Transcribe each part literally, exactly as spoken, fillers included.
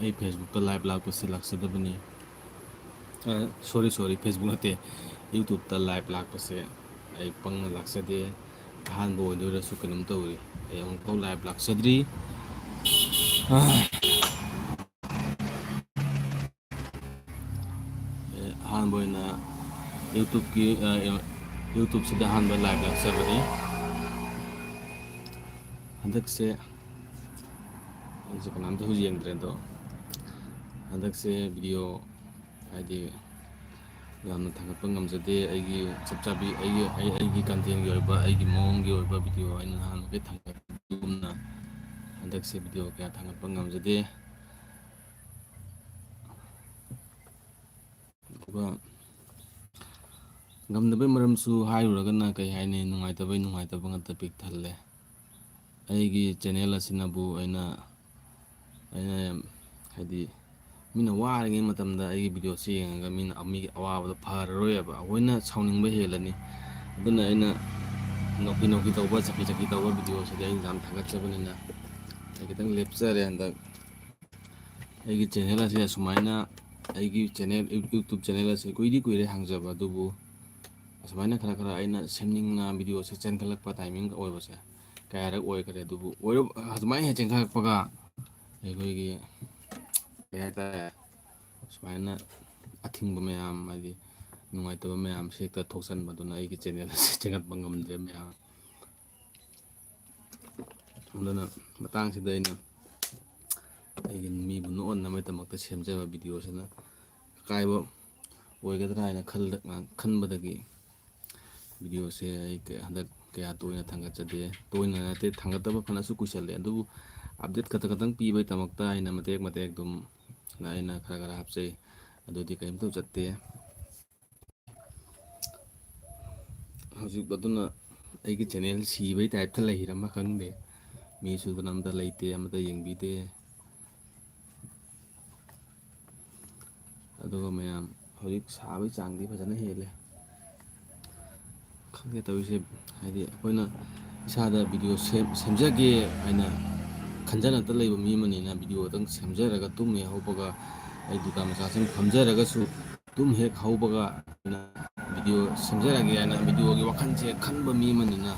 ꯑꯩ Facebook-ꯇ live ꯂꯥꯛꯄꯁꯦ ꯂꯥꯛꯆꯗꯕꯅꯤ꯫ ꯑ, sorry, sorry, Facebook ꯅꯠꯇꯦ, YouTube-ꯇ live ꯂꯥꯛꯄꯁꯦ ꯑꯩ ꯄꯪꯅ ꯂꯥꯛꯆꯗꯦ꯫ ꯑꯍꯥꯟꯕ ꯑꯣꯏꯗꯣꯏꯔꯁꯨ ꯀꯩꯅꯣꯝ ꯇꯧꯔꯤ, ꯑꯩ ꯑꯃꯨꯛꯐꯥꯎ live ꯂꯥꯛꯆꯗ꯭ꯔꯤ꯫ ꯑ, ꯑꯦ, ꯑꯍꯥꯟꯕ ꯑꯣꯏꯅ YouTube-ꯀꯤ, ꯑ, YouTube-ꯁꯤꯗ ꯑꯍꯥꯟꯕ live ꯂꯥꯛꯆꯕꯅꯤ꯫ ꯍꯟꯗꯛꯁꯦ ꯑꯩꯁꯦ ꯀꯅꯥꯝꯇꯁꯨ ꯌꯦꯡꯗ꯭ꯔꯦ, ꯑꯗꯣ ꯍꯟꯗꯛꯁꯦ video, ꯍꯥꯏꯗꯤ, ꯌꯥꯝꯅ ꯊꯥꯡꯒꯠꯄ ꯉꯝꯖꯗꯦ꯫ ꯑꯩꯒꯤ ꯆꯞ ꯆꯥꯕꯤ, ꯑꯩꯒꯤ, ꯑꯩ, ꯑꯩꯒꯤ content-ꯒꯤ ꯑꯣꯏꯕ, ꯑꯩꯒꯤ ꯃꯑꯣꯡꯒꯤ ꯑꯣꯏꯕ video ꯑꯩꯅ ꯅꯍꯥꯟ ꯃꯈꯩ ꯊꯥꯡꯒꯠꯄꯒꯨꯝꯅ ꯍꯟꯗꯛꯁꯦ video ꯀꯌꯥ ꯊꯥꯡꯒꯠꯄ ꯉꯝꯖꯗꯦ꯫ ꯑꯗꯨꯒ ꯉꯝꯗꯕꯩ ꯃꯔꯝꯁꯨ ꯍꯥꯏꯔꯨꯔꯒꯅ, ꯀꯩ ꯍꯥꯏꯅꯤ, ꯅꯨꯡꯉꯥꯏꯇꯕꯩ ꯅꯨꯡꯉꯥꯏꯇꯕ ꯉꯥꯛꯇ ꯄꯤꯛ ꯊꯜꯂꯦ꯫ ꯑꯩꯒꯤ channel ꯑꯁꯤꯅꯕꯨ ꯑꯩꯅ, ꯑꯩꯅ ꯌꯥꯝ, ꯍꯥꯏꯗꯤ, ꯃꯤꯅ ꯋꯥꯔꯤꯉꯩ ꯃꯇꯝꯗ ꯑꯩꯒꯤ video-ꯁꯤ ꯌꯦꯡꯉꯒ ꯃꯤꯅ, ꯃꯤꯒꯤ ꯑꯋꯥꯕꯗꯣ ꯐꯔꯔꯣꯏꯕ, ꯑꯩꯈꯣꯏꯅ ꯁꯥꯎꯅꯤꯡꯕ ꯍꯦꯜꯂꯅꯤ꯫ ꯑꯗꯨꯅ ꯑꯩꯅ ꯅꯣꯛꯀꯤ ꯅꯣꯛꯀꯤ ꯇꯧꯕ, ꯆꯀꯤ ꯆꯀꯤ ꯇꯧꯕ video-ꯁꯤꯗꯤ ꯑꯩꯅ ꯌꯥꯝ ꯊꯥꯒꯠꯆꯕꯅꯤꯅ ꯑꯩ ꯈꯤꯇꯪ ꯂꯦꯞꯆꯔꯦ ꯍꯟꯗꯛ꯫ ꯑꯩꯒꯤ channel ꯑꯁꯤ ꯑꯁꯨꯃꯥꯏꯅ, ꯑꯩꯒꯤ channel, YouTube channel ꯑꯁꯤ ꯀꯨꯏꯗꯤ ꯀꯨꯏꯔꯦ ꯍꯥꯡꯖꯕ, ꯑꯗꯨꯕꯨ ꯑꯁꯨꯃꯥꯏꯅ ꯈꯔ ꯈꯔ ꯑꯩꯅ ꯁꯦꯝꯅꯤꯡꯅ video-ꯁꯦ ꯆꯦꯟꯈꯠꯂꯛꯄ timing ꯑꯣꯏꯕꯁꯦ ꯀꯌꯥꯔꯛ ꯑꯣꯏꯈꯔꯦ꯫ ꯑꯗꯨꯕꯨ ꯑꯣꯏꯔ-, ꯑꯁꯨꯃꯥꯏꯅ ꯍꯦꯛ ꯆꯦꯟꯈꯠꯂꯛꯄꯒ ꯑꯩꯈꯣꯏꯒꯤ, ꯀꯩ ꯍꯥꯏꯇꯥꯔꯦ, ꯁꯨꯃꯥꯏꯅ ꯑꯊꯤꯡꯕ ꯃꯌꯥꯝ, ꯍꯥꯏꯗꯤ ꯅꯨꯡꯉꯥꯏꯇꯕ ꯃꯌꯥꯝꯁꯦ ꯍꯦꯛꯇ ꯊꯣꯛꯆꯟꯕꯗꯨꯅ ꯑꯩꯒꯤ channel ꯑꯁꯤ ꯆꯦꯟꯈꯠꯄ ꯉꯝꯗ꯭ꯔꯦ ꯃꯌꯥꯝ꯫ ꯑꯗꯨꯅ ꯃꯇꯥꯡꯁꯤꯗ ꯑꯩꯅ ꯑꯩꯒꯤ ꯃꯤꯕꯨ ꯅꯣꯛꯍꯟꯅꯕꯒꯤꯗꯃꯛꯇ ꯁꯦꯝꯖꯕ video-ꯁꯤꯅ ꯑꯀꯥꯏꯕ ꯑꯣꯏꯒꯗ꯭ꯔꯥ ꯍꯥꯏꯅ ꯈꯜꯂ-, ꯈꯟꯕꯗꯒꯤ video-ꯁꯦ ꯑꯩ ꯀ-, ꯍꯟꯗꯛ ꯀꯌꯥ ꯇꯣꯏꯅ ꯊꯥꯡꯒꯠꯆꯗꯦ꯫ ꯇꯣꯏꯅ ꯅꯠꯇꯦ, ꯊꯥꯡꯒꯠꯇꯕ ꯐꯅꯁꯨ ꯀꯨꯏꯁꯜꯂꯦ, ꯑꯗꯨꯕꯨ update ꯈꯛꯇ ꯈꯛꯇꯪ ꯄꯤꯕꯒꯤꯗꯃꯛꯇ ꯑꯩꯅ ꯃꯇꯦꯛ ꯃꯇꯦꯛ ꯑꯗꯨꯝ ꯑꯩꯅ ꯈꯔ ꯈꯔ ꯍꯥꯞꯆꯩ, ꯑꯗꯨꯗꯤ ꯀꯔꯤꯝꯇ ꯆꯠꯇꯦ꯫ ꯍꯧꯖꯤꯛ ꯑꯗꯨꯅ ꯑꯩꯒꯤ channel ꯁꯤꯕꯩ type-ꯇ ꯂꯩꯔꯝꯕ ꯈꯪꯗꯦ꯫ ꯃꯤꯁꯨ ꯑꯗꯨꯅ ꯑꯝꯇ ꯂꯩꯇꯦ, ꯑꯃꯇ ꯌꯦꯡꯕꯤꯗꯦ꯫ ꯑꯗꯨꯒ ꯃꯌꯥꯝ, ꯍꯧꯖꯤꯛ ꯁꯥꯕꯒꯤ ꯆꯥꯡꯗꯤ ꯐꯖꯅ ꯍꯦꯜꯂꯦ꯫ ꯈꯪꯗꯦ ꯇꯧꯔꯤꯁꯦ, ꯍꯥꯏꯗꯤ ꯑꯩꯈꯣꯏꯅ ꯏꯁꯥꯗ video ꯁꯦꯝ-, ꯁꯦꯝꯖꯒꯦ ꯍꯥꯏꯅ ꯈꯟꯖꯅꯇ ꯂꯩꯕ ꯃꯤ ꯑꯃꯅꯤꯅ video ꯈꯛꯇꯪ ꯁꯦꯝꯖꯔꯒ ꯇꯨꯝ ꯍꯦꯛ ꯍꯧꯕꯒ ꯑꯩ ꯗꯨꯀꯥꯟ ꯃꯆꯥꯁꯤꯡ ꯐꯝꯖꯔꯒꯁꯨ ꯇꯨꯝ ꯍꯦꯛ ꯍꯧꯕꯒ ꯑꯩꯅ video ꯁꯦꯝꯖꯔꯒꯦ ꯍꯥꯏꯅ videoꯒꯤ ꯋꯥꯈꯜꯁꯦ ꯈꯟꯕ ꯃꯤ ꯑꯃꯅꯤꯅ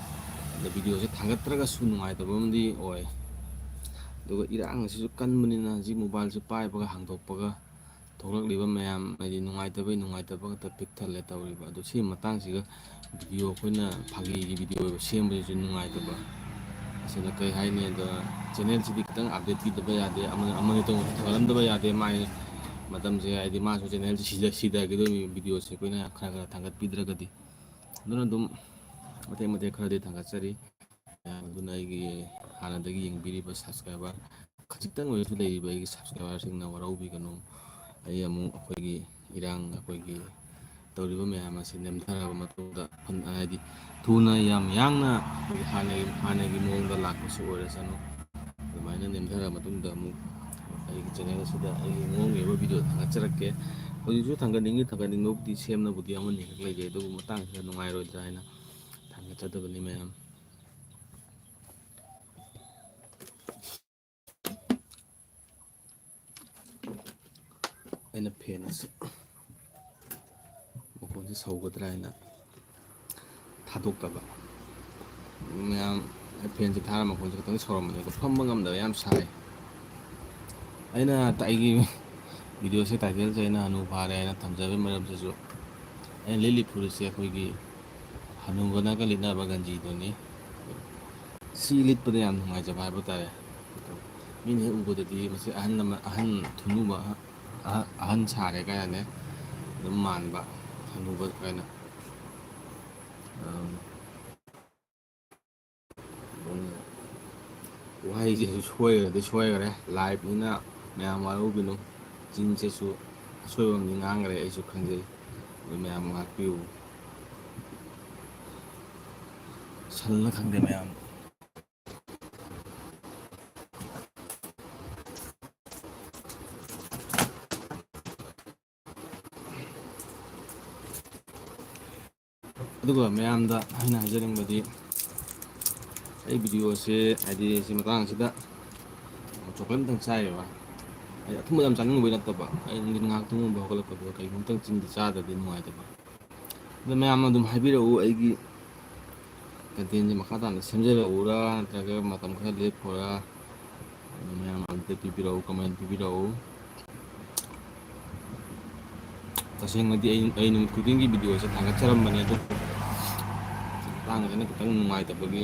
ꯑꯗ videoꯁꯦ ꯊꯥꯡꯒꯠꯇ꯭ꯔꯒꯁꯨ ꯅꯨꯡꯉꯥꯏꯇꯕ ꯑꯃꯗꯤ ꯑꯣꯏ꯫ ꯑꯗꯨꯒ ꯏꯔꯥꯡ ꯑꯁꯤꯁꯨ ꯀꯟꯕꯅꯤꯅ ꯍꯧꯖꯤꯛ mobileꯁꯦ ꯄꯥꯏꯕꯒ ꯍꯥꯡꯗꯣꯛꯄꯒ ꯊꯣꯛꯂꯛꯂꯤꯕ ꯃꯌꯥꯝ ꯍꯥꯏꯗꯤ ꯅꯨꯡꯉꯥꯏꯇꯕꯩ ꯅꯨꯡꯉꯥꯏꯇꯕ ꯈꯛꯇ ꯄꯤꯛ ꯊꯜꯂꯦ ꯇꯧꯔꯤꯕ꯫ ꯑꯗꯨ ꯁꯤꯒꯤ ꯃꯇꯥꯡꯁꯤꯒ video ꯑꯩꯈꯣꯏꯅ ꯐꯥꯒꯤꯒꯤ video ꯑꯣꯏꯕ ꯁꯦꯝꯕꯁꯤꯁꯨ ꯅꯨꯡꯉꯥꯏꯇꯕ꯫ ꯑꯁꯤꯅ ꯀꯩ ꯍꯥꯏꯅꯤ ꯑꯗꯣ channelꯁꯤꯗꯤ ꯈꯤꯇꯪ update ꯄꯤꯗꯕ ꯌꯥꯗꯦ, ꯑꯃꯅ ꯑꯃꯅ ꯇꯧꯕꯁꯨ ꯊꯥꯒꯠꯂꯝꯗꯕ ꯌꯥꯗꯦ꯫ ꯃꯥꯒꯤ ꯃꯇꯝꯁꯦ ꯍꯥꯏꯗꯤ ꯃꯥꯁꯨ channelꯁꯤ ꯁꯤꯗ ꯁꯤꯊꯈꯤꯗꯣꯏꯅꯤ videoꯁꯦ ꯑꯩꯈꯣꯏꯅ ꯈꯔ ꯈꯔ ꯊꯥꯡꯒꯠꯄꯤꯗ꯭ꯔꯒꯗꯤ꯫ ꯑꯗꯨꯅ ꯑꯗꯨꯝ ꯃꯇꯦꯛ ꯃꯇꯦꯛ ꯈꯔꯗꯤ ꯊꯥꯡꯒꯠꯆꯔꯤ꯫ ꯑꯗꯨꯅ ꯑꯩꯒꯤ ꯍꯥꯟꯅꯗꯒꯤ ꯌꯦꯡꯕꯤꯔꯤꯕ subscriber ꯈꯖꯤꯛꯇꯪ ꯑꯣꯏꯔꯁꯨ ꯂꯩꯔꯤꯕ ꯑꯩꯒꯤ subscriberꯁꯤꯡꯅ ꯋꯥꯔꯧꯕꯤꯒꯅꯨ꯫ ꯑꯩ ꯑꯃꯨꯛ ꯑꯩꯈꯣꯏꯒꯤ ꯏꯔꯥꯡ ꯑꯩꯈꯣꯏꯒꯤ ꯇꯧꯔꯤꯕ ꯃꯌꯥꯝ ꯑꯁꯤ ꯅꯦꯝꯊꯔꯕ ꯃꯇꯨꯡꯗ ꯍꯟ-, ꯍꯥꯏꯗꯤ ꯊꯨꯅ ꯌꯥꯝ ꯌꯥꯡꯅ ꯑꯩꯈꯣꯏꯒꯤ ꯍꯥꯟꯅꯒꯤ, ꯍꯥꯟꯅꯒꯤ ꯃꯑꯣꯡꯗ ꯂꯥꯛꯄꯁꯨ ꯑꯣꯏꯔꯁꯅꯨ꯫ ꯑꯗꯨꯃꯥꯏꯅ ꯅꯦꯝꯊꯔ ꯃꯇꯨꯡꯗ ꯑꯃꯨꯛ ꯑꯩꯒꯤ channel ꯑꯁꯤꯗ ꯑꯩꯒꯤ ꯉꯣꯡꯉꯤꯕ video ꯊꯥꯒꯠꯆꯔꯛꯀꯦ꯫ ꯍꯧꯖꯤꯛꯁꯨ ꯊꯥꯡꯒꯠꯅꯤꯡꯉꯤ, ꯊꯥꯡꯒꯠꯅꯤꯡꯕꯕꯨꯗꯤ ꯁꯦꯝꯅꯕꯨꯗꯤ ꯑꯃꯅꯤ ꯈꯛ ꯂꯩꯖꯩ, ꯑꯗꯨꯕꯨ ꯃꯇꯥꯡꯁꯤꯗ ꯅꯨꯡꯉꯥꯏꯔꯣꯏꯗ꯭ꯔꯥ ꯍꯥꯏꯅ ꯊꯥꯡꯒꯠꯆꯗꯕꯅꯤ ꯃꯌꯥꯝ꯫ ꯑꯩꯅ fan ꯑꯁꯤ ꯃꯈꯣꯟꯁꯦ ꯁꯧꯒꯗ꯭ꯔꯥ ꯍꯥꯏꯅ ꯊꯥꯗꯣꯛꯇꯕ꯫ ꯃꯌꯥꯝ fanꯁꯦ ꯊꯥꯔ ꯃꯈꯣꯟꯁꯦ ꯈꯤꯇꯪ ꯁꯧꯔꯝꯕꯅꯦ, ꯑꯗꯣ ꯐꯝꯕ ꯉꯝꯗꯕ, ꯌꯥꯝ ꯁꯥꯏ꯫ ꯑꯩꯅ ꯇ-, ꯑꯩꯒꯤ videoꯁꯦ titleꯁꯦ ꯑꯩꯅ ꯍꯅꯨ ꯐꯥꯔꯦ ꯍꯥꯏꯅ ꯊꯝꯖꯕꯒꯤ ꯃꯔꯝꯁꯤꯁꯨ ꯑꯩꯅ ꯂꯤꯠꯂꯤ ꯐꯨꯔꯤꯠꯁꯦ ꯑꯩꯈꯣꯏꯒꯤ ꯍꯅꯨꯕꯅꯒ ꯂꯤꯠꯅꯕ ꯒꯟꯖꯤꯗꯨꯅꯤ꯫ ꯁꯤ ꯂꯤꯠꯄꯗ ꯌꯥꯝ ꯅꯨꯡꯉꯥꯏꯖꯕ ꯍꯥꯏꯕ ꯇꯥꯔꯦ꯫ ꯃꯤꯅ ꯍꯦꯛ ꯎꯕꯗꯗꯤ ꯃꯁꯤ ꯑꯍꯜ ꯂꯃꯟ, ꯑꯍꯟ ꯊꯨꯅꯨꯕ, ꯑꯍ-, ꯑꯍꯟ ꯁꯥꯔꯦ ꯀꯥꯏꯅꯅꯦ ꯑꯗꯨꯝ ꯃꯥꯟꯕ, ꯍꯅꯨꯕ ꯀꯥꯏꯅ꯫ ꯑꯝ, ꯑꯗꯨꯝ ꯋꯥꯍꯩꯁꯤꯁꯨ ꯁꯣꯏꯈ꯭ꯔꯗꯤ ꯁꯣꯏꯈ꯭ꯔꯦ, liveꯅꯤꯅ ꯃꯌꯥꯝ ꯋꯥꯔꯧꯕꯤꯅꯨ꯫ ꯆꯤꯟꯁꯤꯁꯨ ꯑꯁꯣꯏꯕ ꯑꯃꯗꯤ ꯉꯥꯡꯈ꯭ꯔꯦ, ꯑꯩꯁꯨ ꯈꯪꯖꯩ꯫ ꯑꯗꯨ ꯃꯌꯥꯝ ꯉꯥꯛꯄꯤꯌꯨ꯫ ꯁꯜꯂ ꯈꯪꯗꯦ ꯃꯌꯥꯝ꯫ ꯑꯗꯨꯒ ꯃꯌꯥꯝꯗ ꯑꯩꯅ ꯍꯥꯏꯖꯅꯤꯡꯕꯗꯤ, ꯑꯩ videoꯁꯦ ꯍꯥꯏꯗꯤ ꯁꯤ ꯃꯇꯥꯡꯁꯤꯗ ꯆꯣꯀ꯭ꯂꯦꯠ ꯑꯝꯇꯪ ꯆꯥꯏꯌꯦꯕ꯫ ꯑꯩ ꯑꯊꯨꯝꯕ ꯌꯥꯝ ꯆꯥꯅꯤꯡꯕꯩ ꯅꯠꯇꯕ, ꯑꯩ ꯅꯨꯡꯊꯤꯟ ꯉꯥꯏꯍꯥꯛ ꯇꯨꯝꯃꯨꯕ ꯍꯧꯒꯠꯂꯛꯄꯗꯨꯗ ꯀꯩꯅꯣꯝꯇꯪ ꯆꯤꯟꯗ ꯆꯥꯗ꯭ꯔꯗꯤ ꯅꯨꯡꯉꯥꯏꯇꯕ꯫ ꯑꯗꯣ ꯃꯌꯥꯝ ꯑꯗꯨꯝ ꯍꯥꯏꯕꯤꯔꯛꯎ, ꯑꯩꯒꯤ ꯀꯟꯇꯦꯟꯁꯦ ꯃꯈꯥ ꯇꯥꯅ ꯁꯦꯝꯖꯔꯛꯎꯔꯥ, ꯅꯠꯇ꯭ꯔꯒ ꯃꯇꯝ ꯈꯔ ꯂꯦꯞꯈꯣꯔꯥ? ꯑꯗꯣ ꯃꯌꯥꯝ ꯑꯝꯇ ꯄꯤꯕꯤꯔꯛꯎ, ꯀꯃꯦꯟ ꯄꯤꯕꯤꯔꯛꯎ꯫ ꯇꯁꯦꯡꯅꯗꯤ ꯑꯩ, ꯑꯩ ꯅꯨꯃꯤꯠ ꯈꯨꯗꯤꯡꯒꯤ ꯚꯤꯗꯤꯑꯣꯁꯦ ꯊꯥꯒꯠꯆꯔꯝꯕꯅꯦ, ꯑꯗꯨ ꯃꯇꯥꯡꯁꯤꯅ ꯈꯤꯇꯪ ꯅꯨꯡꯉꯥꯏꯇꯕꯒꯤ,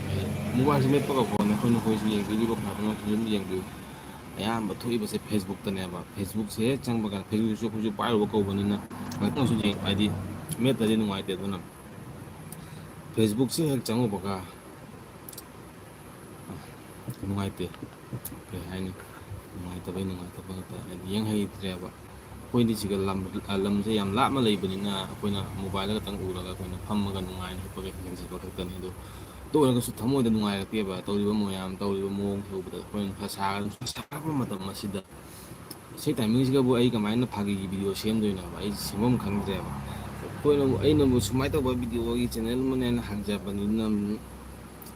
ꯍꯥꯏꯗꯤ ꯃꯣꯕꯥꯏꯜꯁꯦ ꯃꯦꯠꯄꯒ ꯐꯣꯟ ꯑꯩꯈꯣꯏ ꯅꯈꯣꯏꯁꯨ ꯌꯦꯡꯕꯤꯔꯤꯕ ꯐꯥꯗꯅ ꯑꯗꯨꯝ ꯌꯦꯡꯕꯤꯌꯨ꯫ ꯑꯌꯥꯝꯕ ꯊꯣꯛꯏꯕꯁꯦ Facebookꯇꯅꯦꯕ꯫ Facebookꯁꯦ ꯍꯦꯛ ꯆꯪꯕ ꯀꯥꯟꯗ, Facebookꯁꯨ ꯑꯩꯈꯣꯏꯁꯨ ꯄꯥꯏꯔꯨꯕ ꯀꯧꯕꯅꯤꯅ ꯉꯥꯛꯇꯪꯁꯨ ꯌꯦꯡ-, ꯍꯥꯏꯗꯤ ꯃꯦꯠꯇꯗꯤ ꯅꯨꯡꯉꯥꯏꯇꯦ꯫ ꯑꯗꯨꯅ Facebookꯁꯦ ꯍꯦꯛ ꯆꯪꯉꯨꯕꯒ ꯅꯨꯡꯉꯥꯏꯇꯦ, ꯀꯩ ꯍꯥꯏꯅꯤ, ꯅꯨꯡꯉꯥꯏꯇꯕꯩ ꯅꯨꯡꯉꯥꯏꯇꯕ ꯉꯥꯛꯇ, ꯍꯥꯏꯗꯤ ꯌꯦꯡ ꯍꯩꯇ꯭ꯔꯦꯕ꯫ ꯑꯩꯈꯣꯏꯗꯤ ꯁꯤꯒ ꯂꯝ, ꯂꯝꯁꯦ ꯌꯥꯝ ꯂꯥꯞꯅ ꯂꯩꯕꯅꯤꯅ ꯑꯩꯈꯣꯏꯅ ꯃꯣꯕꯥꯏꯜꯗ ꯈꯛꯇꯪ ꯎꯔꯒ ꯑꯩꯈꯣꯏꯅ ꯐꯝꯃꯒ ꯅꯨꯡꯉꯥꯏꯅ ꯍꯤꯞꯄꯒ ꯌꯦꯡꯖꯕ ꯈꯛꯇꯅꯤ꯫ ꯑꯗꯣ ꯑꯗꯨ ꯑꯣꯏꯔꯒꯁꯨ ꯊꯃꯣꯏꯗ ꯅꯨꯡꯉꯥꯏꯔꯛꯇꯦꯕ꯫ ꯇꯧꯔꯤꯕ ꯃꯌꯥꯝ, ꯇꯧꯔꯤꯕ ꯃꯑꯣꯡꯁꯦ ꯎꯕꯗ ꯑꯩꯈꯣꯏꯅ ꯅꯨꯡꯁꯥ ꯁꯥ-, ꯅꯨꯡꯁꯥ ꯁꯥꯔꯛꯄ ꯃꯇꯝ ꯑꯁꯤꯗ, ꯁꯤ ꯇꯥꯏꯃꯤꯡꯁꯤꯗꯕꯨ ꯑꯩ ꯀꯃꯥꯏꯅ ꯐꯥꯒꯤꯒꯤ ꯚꯤꯗꯤꯑꯣ ꯁꯦꯝꯗꯣꯏꯅꯣꯕ? ꯑꯩ ꯁꯦꯝꯐꯝ ꯈꯪꯗ꯭ꯔꯦꯕ꯫ ꯑꯩꯈꯣꯏꯅꯕꯨ, ꯑꯩꯅꯕꯨ ꯁꯨꯃꯥꯏꯅ ꯇꯧꯕ ꯚꯤꯗꯤꯑꯣꯒꯤ ꯆꯦꯅꯦꯜ ꯑꯃꯅꯦꯅ ꯍꯥꯡꯖꯕꯅꯤꯅ,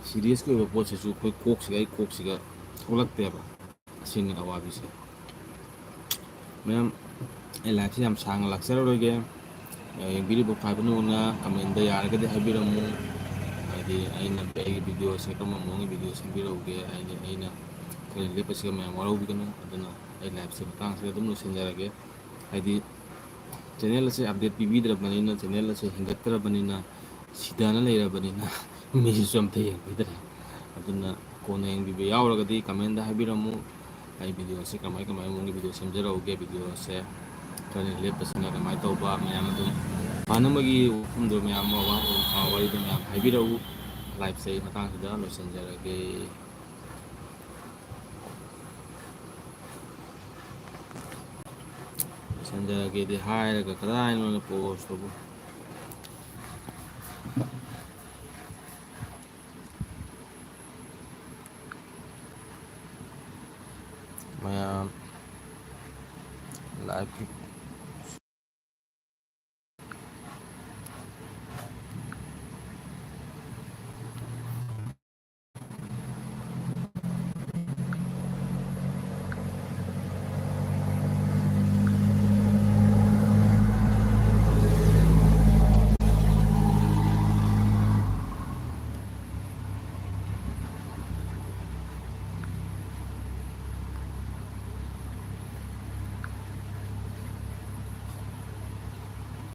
ꯁꯤꯔꯤꯌꯁꯀꯤ ꯑꯣꯏꯕ ꯄꯣꯠꯁꯤꯁꯨ ꯑꯩꯈꯣꯏ ꯀꯣꯛꯁꯤꯒ, ꯑꯩ ꯀꯣꯛꯁꯤꯒ ꯊꯣꯛꯂꯛꯇꯦꯕ꯫ ꯑꯁꯤꯅꯤ ꯑꯋꯥꯕꯤꯁꯦ꯫ ꯃꯌꯥꯝ, ꯑꯩ ꯂꯥꯏꯐꯁꯦ ꯌꯥꯝ ꯁꯥꯡꯅ ꯂꯥꯛꯆꯔꯔꯣꯏꯒꯦ꯫ ꯌꯦꯡꯕꯤꯔꯤꯕ ꯐꯥꯏꯕꯅꯧꯅ ꯀꯃꯦꯟꯗ ꯌꯥꯔꯒꯗꯤ ꯍꯥꯏꯕꯤꯔꯝꯃꯨ꯫ ꯍꯥꯏꯗꯤ ꯑꯩꯅ ꯑꯩꯒꯤ ꯚꯤꯗꯤꯑꯣꯁꯦ ꯀꯔꯝꯕ ꯃꯑꯣꯡꯒꯤ ꯚꯤꯗꯤꯑꯣ ꯁꯦꯝꯕꯤꯔꯛꯎꯒꯦ? ꯍꯥꯏꯗꯤ ꯑꯩꯅ ꯈꯔ ꯂꯦꯞꯄꯁꯤꯒ ꯃꯌꯥꯝ ꯋꯥꯔꯧꯕꯤꯒꯅꯨ꯫ ꯑꯗꯨꯅ ꯑꯩ ꯂꯥꯏꯐꯁꯦ ꯃꯇꯥꯡꯁꯤꯗ ꯑꯗꯨꯝ ꯂꯣꯏꯁꯤꯟꯖꯔꯒꯦ꯫ ꯍꯥꯏꯗꯤ ꯆꯦꯅꯦꯜ ꯑꯁꯦ ꯑꯞꯗꯦꯠ ꯄꯤꯕꯤꯗ꯭ꯔꯕꯅꯤꯅ, ꯆꯦꯅꯦꯜ ꯑꯁꯦ ꯍꯦꯟꯒꯠꯇ꯭ꯔꯕꯅꯤꯅ, ꯁꯤꯗꯅ ꯂꯩꯔꯕꯅꯤꯅ ꯃꯤꯁꯤꯁꯨ ꯑꯝꯇ ꯌꯦꯡꯕꯤꯗ꯭ꯔꯦ꯫ ꯑꯗꯨꯅ ꯀꯣꯟꯅ ꯌꯦꯡꯕꯤꯕ ꯌꯥꯎꯔꯒꯗꯤ ꯀꯃꯦꯟꯗ ꯍꯥꯏꯕꯤꯔꯝꯃꯨ꯫ ꯑꯩ ꯚꯤꯗꯤꯑꯣꯁꯦ ꯀꯃꯥꯏ ꯀꯃꯥꯏ ꯃꯑꯣꯡꯒꯤ ꯚꯤꯗꯤꯑꯣ ꯁꯦꯝꯖꯔꯛꯎꯒꯦ, ꯚꯤꯗꯤꯑꯣꯁꯦ ꯈꯔ ꯂꯦꯞꯄꯁꯤꯅ ꯀꯃꯥꯏꯅ ꯇꯧꯕ, ꯃꯌꯥꯝ ꯑꯗꯨꯝ ꯐꯅꯕꯒꯤ ꯋꯥꯐꯝꯗꯣ ꯃꯌꯥꯝ ꯑꯃ, ꯋꯥ-, ꯋꯥꯔꯤꯗꯣ ꯃꯌꯥꯝ ꯍꯥꯏꯕꯤꯔꯛꯎ꯫ ꯂꯥꯏꯐꯁꯦ ꯑꯩ ꯃꯇꯥꯡꯁꯤꯗ ꯂꯣꯏꯁꯤꯟꯖꯔꯒꯦ꯫ ꯂꯣꯏꯁꯤꯟꯖꯔꯒꯦꯗꯤ ꯍꯥꯏꯔꯒ ꯀꯗꯥꯏꯅꯣꯅ ꯄꯣꯁꯇꯨꯕꯨ꯫ ꯃꯌꯥꯝ ꯂꯥꯏꯚꯀꯤ